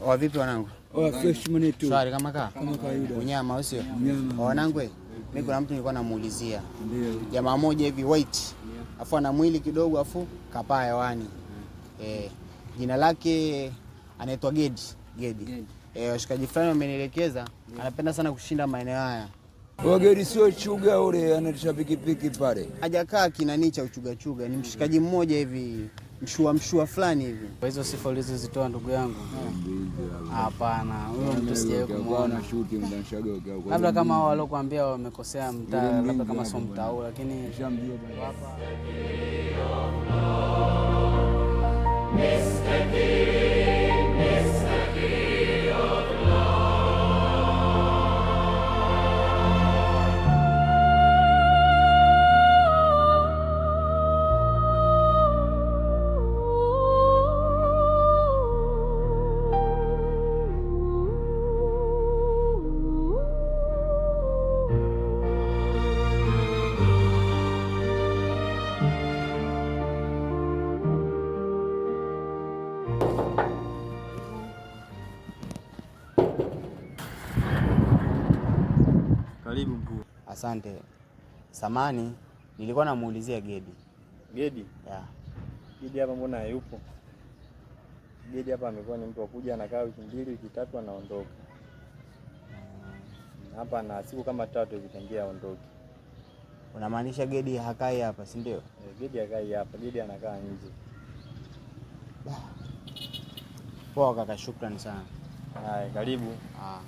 Wa vipi wanangu? Oh, fresh money tu. Shwari kama kaa? Kama kawaida. Unyama au sio? Unyama. Wanangu, mimi kuna mtu nilikuwa namuulizia. Ndio. Jamaa moja hivi white. Afu ana mwili kidogo afu kapaa hewani. Jina lake anaitwa Gedi. Gedi. Washikaji fulani wamenielekeza, anapenda sana kushinda maeneo haya. Wageni sio chuga ule anatisha pikipiki pale. Hajakaa kinani cha uchugachuga, ni mshikaji mmoja hivi mshua mshua fulani hivi. Kwa hizo sifa ulizozitoa ndugu yangu, hapana, huyo mtu sijawahi kumuona. Labda kama hao waliokuambia wamekosea mtaa, labda kama sio mtaa huu, lakini hapa. Karibu mkuu. Asante. Samani, nilikuwa namuulizia Gedi. Gedi? Yeah. Gedi hapa mbona hayupo? Gedi hapa amekuwa ni mtu wa kuja anakaa wiki mbili, wiki tatu anaondoka. Hapa na siku kama tatu hivi tangia aondoke. Unamaanisha Gedi hakai hapa, si ndio? E, Gedi hakai hapa, Gedi anakaa nje. Poa kaka, shukrani sana. Haya, karibu. Ah.